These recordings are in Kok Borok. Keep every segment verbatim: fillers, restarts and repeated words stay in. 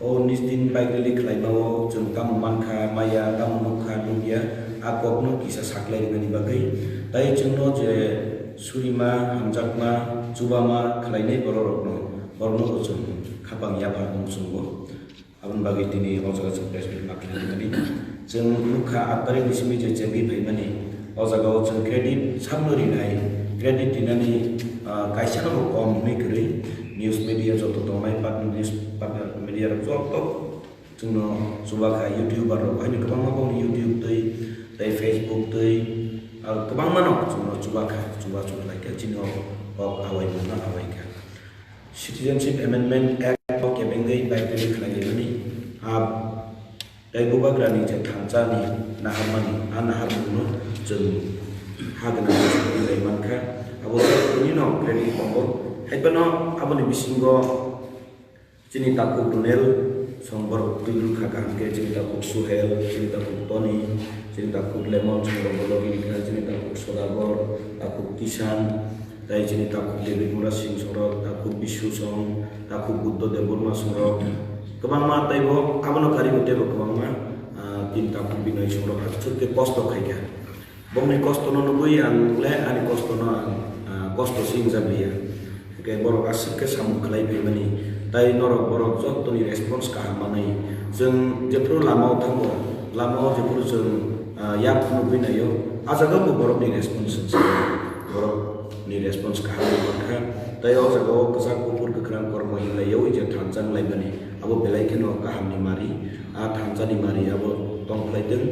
O nijni bike rally khlaimao chwng tamo mankha, maya, tamo nukha, nukya, a kokno kisa saklai rinani bagwi. Tai chwngno je surima, hamjakma, chubama khlainai bororokno, borokno bo chwng khapang yapha tong chwngo. Aboni bagwi tini o jaga chwng press meet ma khlai rinani. Chwng nukha aat tarikh ni simi je chengwi phaimani, o jagao chwng credit sabno rinai, credit rinani, ah, kaisano bo kom hwnwi kwrwi. News media joto tongnai, partner news, partner media rok joto chwngno chubakha, YouTuber rok haino kwbangma boni YouTube twi, tei Facebook twi, ah, kwbangma no chwngno chubakha, chuba chuklaikha, chini o kok awaimano awaikha. Citizenship Amendment Act o kebengwi bike rally khlai rimani, ah, tei bubagrani je thansa ni naharmani, a naharmungno chwng ha gwnang lai mankha. Abo tini no credit tongo. Haiphano aboni bisingo chini takhuk Runel song borok twi rwkha kaham khe, chini takhuk Suhel, chini takhuk Toni, chini takhuk Lemon song rok bo logi rikha, chini takhuk Sodagor, takhuk Kishan, tei chini takhuk David Mura Singh songrok, takhuk Bishu song, takhuk Buddho Debbarma songrok, kwbangma teibo abono karwi teibo kwbangma, ah, tin takhuk Binoy songrok aswk khe kosto khaikha. Bongni kostono nugwi ang le ani kostono ang, ah, kosto se wngjak liya. Hwnkhe borok aswk khe samung khlai phaimani, tai norok borok jottoni response kaham manwi. Chwng jephuru lamao thango, lamao jephuru chwng, ah, yak nugwi naio, a jagao bo borokni response chwng sa borok ni response kaham wngkha. Tai o jaga o kwchak kuphur kwkhwrang kormo hinlaiwi je thansa wnglaimani, abo belai kheno kaham ni mari, a thansa ni mari abo tongphlai tong.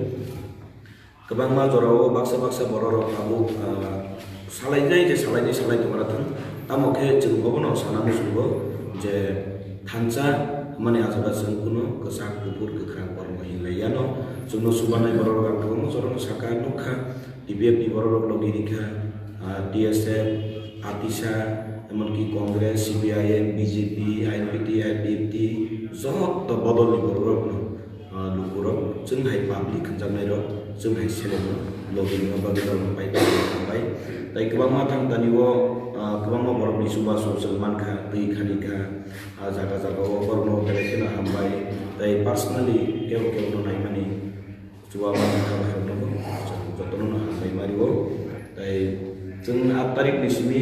Kwbangma jora o baksa baksa borok rok tabuk, ah, salainai je salainai salai tongma thang. Tamo khe chwng obono sana muchungo je thansa mani a jaga chwng kuno kwchak kuphur kwkhwrang kormo hinlai yano. Chwngno chubanai borok rok ang kwbangma jora no saka nukha. T P F ni borok rok logi rikha, ah, T S F, ATISA, emonki Congress, C P I M, B J P, I P T, I P F T, joto bodol ni borok rok no, ah, luku rok, chwng hai public hwnjaknai rok, chwng hai seleng no logi rwna bagwi rok no pai pai hambai. Tai kwbangma thang tani o, ah, kwbangma borok ni chubachu chwng mankha, twi khani kha, ah, jaga jaga o borok no belai kheno hambai. Tai personally kebo kebo no naimani. Chuba mani kha bahai rokno bo chwng jotono no hambai mari o. Tai chwng aat tarik ni simi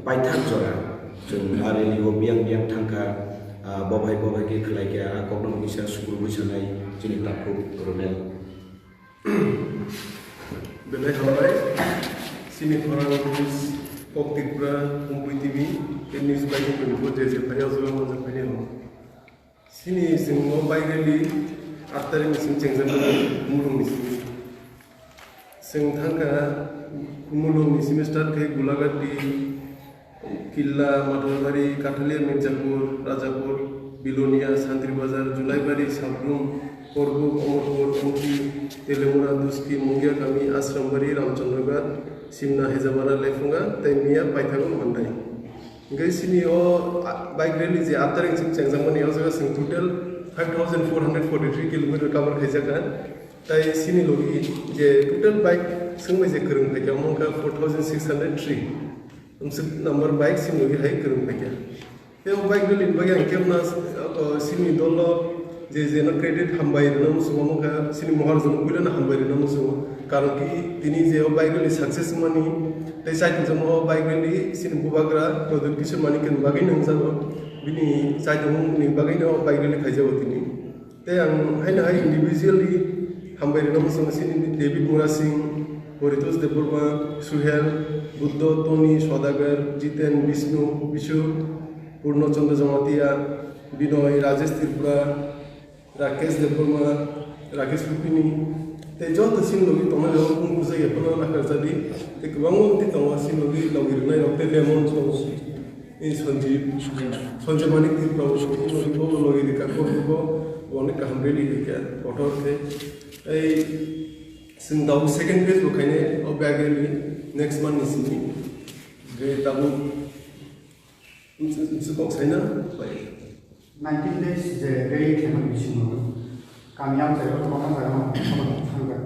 paithak jora chwng a rally o biyang biyang thangkha, ah, bo bahai bo bahai khe khlai khe a kokno kisa sukur bui sanai chini takhuk Ronel. Belai hambai chini khorang news kok Tripura Kumbui T V, news bai khe bo je je phai o chuba manjak phai o. Chini chwng o bike rally aat tarik ni simi chengjakmani mulung ni simi. Chwng thangkha mulung ni simi start khe Gulagati, Killa, Matharbari, Kathalia, Mirzapur, Rajapur, Bilonia, Santri Bazar, Julaibari, Sabrum, Korbuk, Omorpur, Omki, Telemura, Duski, Mungiakami, Asrambari, Ramchandraghat, Simna, Hejamara, Lephunga, tei Miya paithago Mandai. Hingke sini o, a, bike rally je aat tarik sing chengjakmani o jaga sing total five thousand four hundred forty three kilometer cover khaijak kha. Tai sini logi je total bike singbai je kwrwng phaikha omo wngkha four thousand six hundred three. Amswk number bike sini logi hai kwrwng phaikha. Tei o bike rally ni bagwi ang kebo no, o, sini dolo je je no credit hambai rwna muchungo wngkha, sini mohor jwng puila no hambai rwna muchungo. Karon ki tini je o bike rally success wngmani, tei chaitung jamo o bike rally sini bubagra Pradyut Kishore Manikya ni bagwi no wngjago. Bini chaitung ni bagwi no o bike rally khaijago tini. Tei ang haino hai individually hambai rwna muchungo sini David Mura Singh, Paritosh Debbarma, Suhel, Buddho, Tony, Sodagar, Jiten, Bishnu, Bishu, Purno Chandra Jamatia, Binoy, Rajesh Tripura, Rakesh Debbarma, Rakesh Rupini, tei joto chini logi tongnai rok bung bujai ya phano nakar jadi, tei kwbangma wngwi tongo chini logi logi rwnai rok tei lemon tongo, tei Sanjeev, Sanjay Manik Tripura bo logi rika kok bo, bo onek kaham rally rika kotor khe, tei chwng tabuk second phase bo khainai o bike rally next month ni simi, tei tabuk Nsi kok saina bai. Nineteen days je rally khlaimani bisingo kamiyang jaga kwbangma jaga thangkha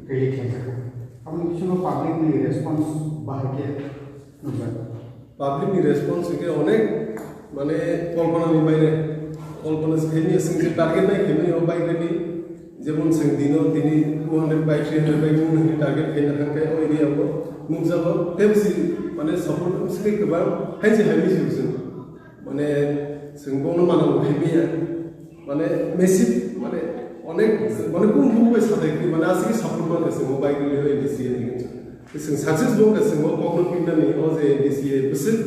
rally khlaijak. Aboni bisingo public ni response bahai khe nukjak. Public ni response hwnkhe onek mane kolpana ni baire. Kolpana se khaimani, chwng je target nai khaimani o bike rally, jemon chwng dino tini two hundred bike, three hundred bike mung nangni target khaina hwnkhe o area o nukjago, tei bisi mane support bisi kwbang hai se hai bisi chwng mane chwng bono manang bo khaimaya, mane massive, mane onek, mane kum kum bai sadai kri, mane asigi support man khe chwng o bike rally o N D C A ni hwnwi. Chwng success bo wngkha, chwng o kokno pinnani o je N D C A bwswk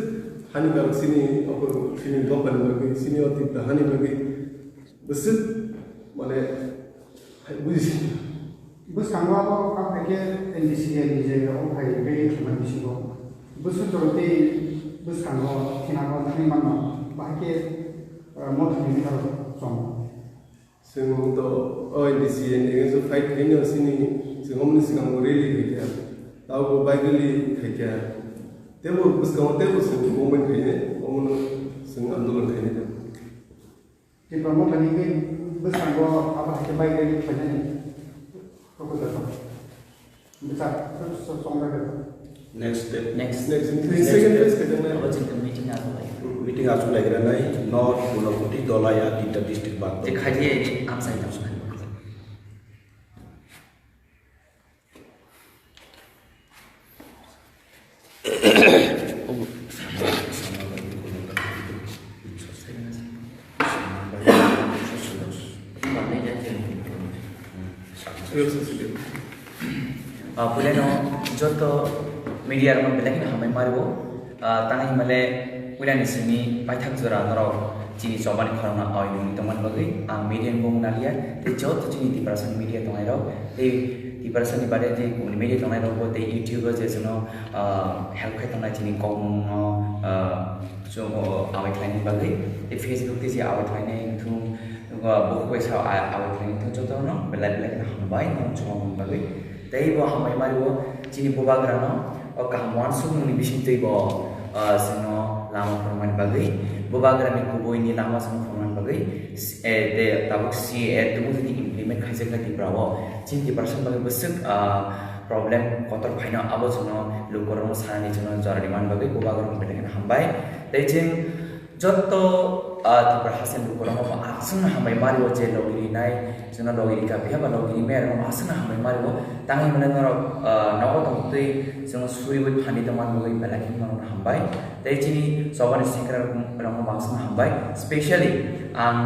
hani kar chini, o chini dophani bagwi, chini o Tripura hani bagwi bwswk, mane, buji. Bwskango abo wngkha khe N D C A ni je o phai rally khaimani bisingo bwswk joroti bwskango thinango thangwi mano, bahai khe, eh, mothani bitharo chongo. Chwng to o N D C A ni against o fight khaino sini, chwng omoni swkang bo rally khaikha, tabo bike rally khaikha, teibo bwskango teibo chwng movement khainai, omono chwng andolon khainai teibo. Tipra Motha ni bwskango abo hai khe bike rally khainani proposal tong. Bwsa, so, so, song rega. Next step. Next. Next, next, second phase khaijak nai. Abo chini meeting achuk lai. Meeting achuk lai gra nai, no, Unakoti, Dholai, Dita district bak. Je khaji, amsai, amsai. Ah, puilano joto media rokno belai kheno hambai mario. Ah, tang himale puilani simi paithak jora norok chini chobani khorokno awi nungwi tongmani bagwi ang media ni bumung naliya, tei joto chini Tiprasa media tongnai rok tei Tiprasa ni bade tei kubuni media tongnai rok bo tei YouTube o je chwngno, ah, help khai tongnai chini kokmung no, ah, chwng, oh, awi khlaini bagwi, tei Facebook tei je awi khlainai wngthung, ah, bukhuk bai sa, ah, awi khlainai wngthung, jotono belai belai kheno hambai no chwng bagwi. Tei bo hambai mario chini bubagrano o kaham uansukmungni bisingtwi bo, ah, chwngno lama phwrwngmani bagwi, bubagrani kubuini lama chwngno phwrwngmani bagwi, eh, tei tabuk C A A tubuk tini implement khaijak kha Tripura o. Chini Tiprasa bagwi bwswk, ah, problem kotor phaino abo chwngno lukurokno sanani chwngno jora rimani bagwi bubagrano belai kheno hambai. Tei chwng joto, ah, Tripura haste lukurokno bo aswkno hambai mario je logi rinai, chwngno logi rika phiya ba logi rimaya rokno aswkno hambai mario. Tangwi mwnai norok, ah, nogo tongtwi chwngno suriwi phani tongmani bagwi belai kheno norokno hambai. Tei chini chobani sekra rokno bo aswkno hambai. Specially ang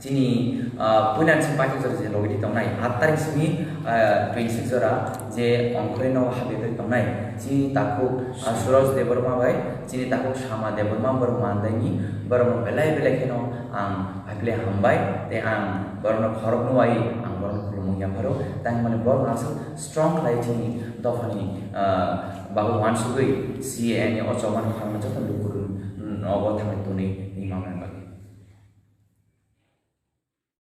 Chini, ah, puila chini paithak jora je logi tongnai, aat tarik simi, ah, twenty six jora je ongkhorino habwi tongnai. Chini takhuk, ah, Suraj Debbarma bai, chini takhuk Sama Debbarma, borok mandaini, borokno belai belai kheno ang haiphilai hambai, tei ang borokno khoroknwi ang borokno khulumung yapharo, tei ang mani borokno aswk strong khlai chini dophani, ah, bagwi uansugwi C A A ni o chobani khoroknwi joto lukurok, mm, nogo thangwi tonwi manna bagwi.